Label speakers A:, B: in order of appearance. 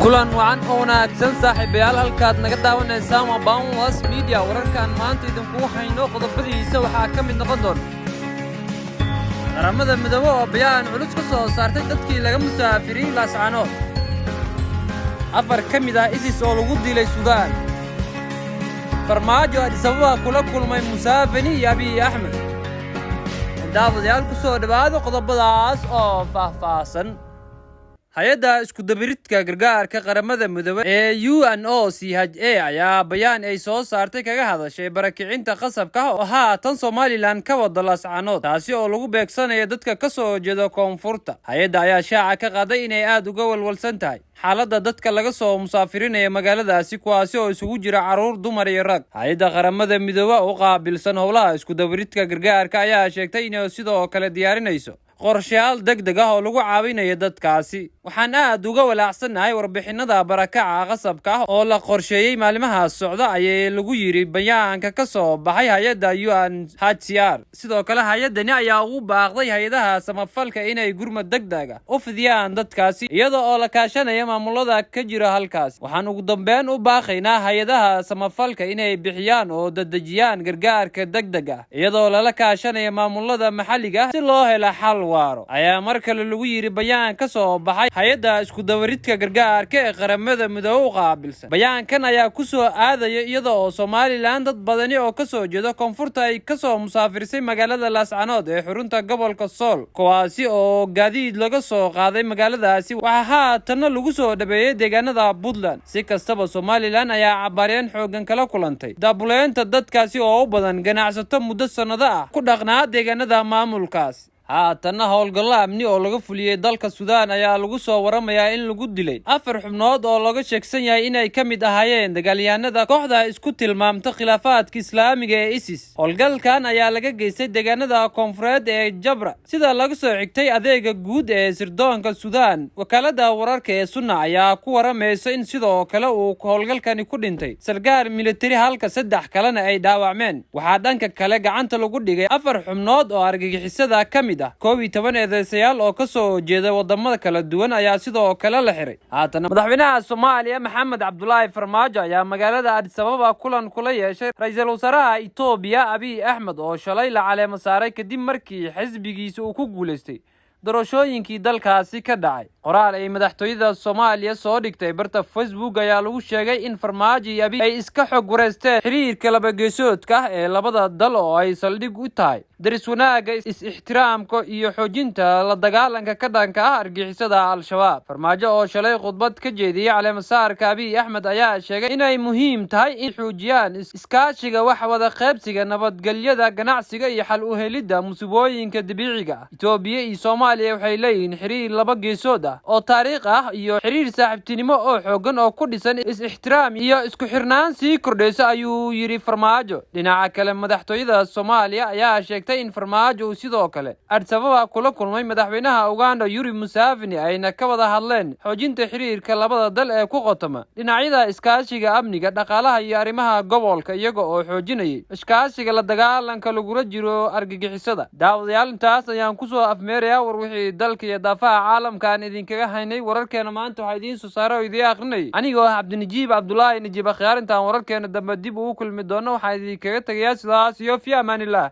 A: Kulan wacan oo wanaagsan, saaxiibayaal. Halkaad naga daawanaysaan waa Boundless Media. Wararkan maanta idinkugu hayno qodobadiisa waxaa ka mid noqon doona Qaramada Midoobe oo bayaan culus ka soo saartay dadkii laga musaafiriyey Laascanood, afar ka mid ah ISIS oo lagu dilay Suudaan, Farmaajo Addis Ababa kula kulmay Museveni iyo Abiy Axmed. Daawadayaal, ku soo dhowaado qodobadaas oo faahfaahsan. Hay-adda iskudabaridka gargaarka Qaramada Midoobey ee UNOCHA ayaa bayaan ay soo saartay kaga hadashay barakicinta qasabka ah oo haatan Somaliland ka wada Laascanood, taasi oo lagu beegsanayo dadka ka soo jeeda koonfurta. Hay-adda ayaa shaaca ka qaaday inay aada uga walwalsan tahay xaaladda dadka laga soo musaafirinaya magaaladaasi, kuwaasi oo isugu jira carruur, dumar iyo rag. Hay-adda Qaramada Midoobe u qaabilsan howlaha iskudabaridka gargaarka ayaa sheegtay inay sidoo kale diyaarinayso qorshayaal deg deg ah oo lagu caawinayo dadkaasi. "Waxaan aad uga walaacsannahay warbixinada barakaca qasabka ah oo la qorsheeyey maalimaha socda," ayay lagu yidhi bayaanka ka soo baxay hay-adda UNHCR. Sidoo kale, hay-addani ayaa ugu baaqday hay-adaha samafalka inay gurmad deg deg ah u fidiyaan dadkaasi, iyada oo la kaashanaya maamulada ka jira halkaasi. "Waxaan ugu dambeyn u baaqaynaa hay-adaha samafalka inay bixiyaan oo dedejiyaan gargaarka deg deg ah, iyadoo lala kaashanaya maamulada maxalliga ah, si loo helo xal waaro," ayaa mar kale lagu yidhi bayaan ka soo baxay hay-adda iskudabaridka gargaarka ee Qaramada Midoobe u qaabilsan. Bayaankan ayaa ku soo aadaya iyada oo Somaliland dad badani oo kasoo jeeda koonfurta ay kasoo musaafirisay magaalada Laascanood ee xarunta gobolka Sool, kuwaasi oo gaadiid laga soo qaaday magaaladaasi. Waxaa haatanna lagu soo dhabeeyey deegaanada Puntland. Si kastaba, Somaliland ayaa cabaareen xoogan kala kulantay daabuleynta dadkaasi oo u badan ganacsato muddo sannado ah ku dhaqnaa deegaanada maamulkaas. Haatanna, howlgallo amni oo laga fuliyey dalka Suudaan ayaa lagu soo waramayaa in lagu dilay afar xubnood oo laga sheegsan yahay inay ka mid ahaayeen dagaalyahanada kooxda isku tilmaamta Khilaafaadka Islaamiga ee ISIS. Howlgalkan ayaa laga geystay deegaanada koonfureed ee Jabra, sida laga soo xigtay adeega guud ee sirdoonka Suudaan. Wakaalada wararka ee Sunna ayaa ku waramaysa in sidoo kale uu howlgalkani ku dhintay sarkaal militari, halka saddex kalena ay dhaawacmeen. Waxaa dhanka kale gacanta lagu dhigay afar xubnood oo argagixisada ka mid ah. 11 eedeysayaal oo ka soo jeeda wadamada kala duwan ayaa sidoo kale la xiray. Haatana, madaxweynaha Soomaaliya Maxamed Cabdulaahi Farmaajo ayaa magaalada Addis Ababa kulan kula yeeshay ra-iisul wasaaraha Itoobiya Abiy Axmed, oo shalay la caleemo saaray kadib markii xisbigiisa uu ku guuleystay doorashooyinkii dalkaasi ka dhacay. Qoraal ay madaxtooyada Soomaaliya soo dhigtay barta Facebook ayaa lagu sheegay in Farmaajo iyo Abiy ay iska xog wareysteen xiriirka labageesoodka ah ee labada dal, oo ay saldhig u tahay daris wanaagga, is-ixtiraamka iyo xoojinta la dagaalanka ka dhanka ah argixisada Al-Shabaab. Farmaajo oo shalay khudbad ka jeediyey caleemasaarka Abiy Axmed ayaa sheegay inay muhiim tahay in xoojiyaan iskaashiga, wax wada qaybsiga, nabadgelyada, ganacsiga iyo xal u helidda musiibooyinka dabiiciga ah. Itoobiya iyo Soomaaliya waxay leeyihiin xiriir laba geesood ah oo taariikh ah iyo xiriir saaxiibtinimo oo xoogan oo ku dhisan is-ixtiraam iyo isku xirnaan sii kordhaysa, ayuu yidhi Farmaajo. Dhinaca kale, madaxtooyada Soomaaliya ayaa sheegtay in Farmaajo uu sidoo kale Addis Ababa kula kulmay madaxweynaha Uganda Yuri Museveni, ayna ka wada hadleen xoojinta xiriirka labada dal ee ku qotoma dhinacyada iskaashiga amniga, dhaqaalaha iyo arrimaha gobolka, iyaga oo xoojinayay iskaashiga la dagaalanka lagula jiro argagixisada. Daawadayaal, intaas ayaan kusoo afmeerayaa war wixii dalka iyo daafaha caalamka aan idinkaga haynay. Wararkeena maanta waxaa idiin soo saaray oo idiin akrinayay anigoo ah Cabdinajiib Cabdulaahi Najiib Akhyaar. Intaan wararkeena dambe dib ugu kulmi doono, waxaan idinkaga tegayaa sidaas iyo fi amaanillah.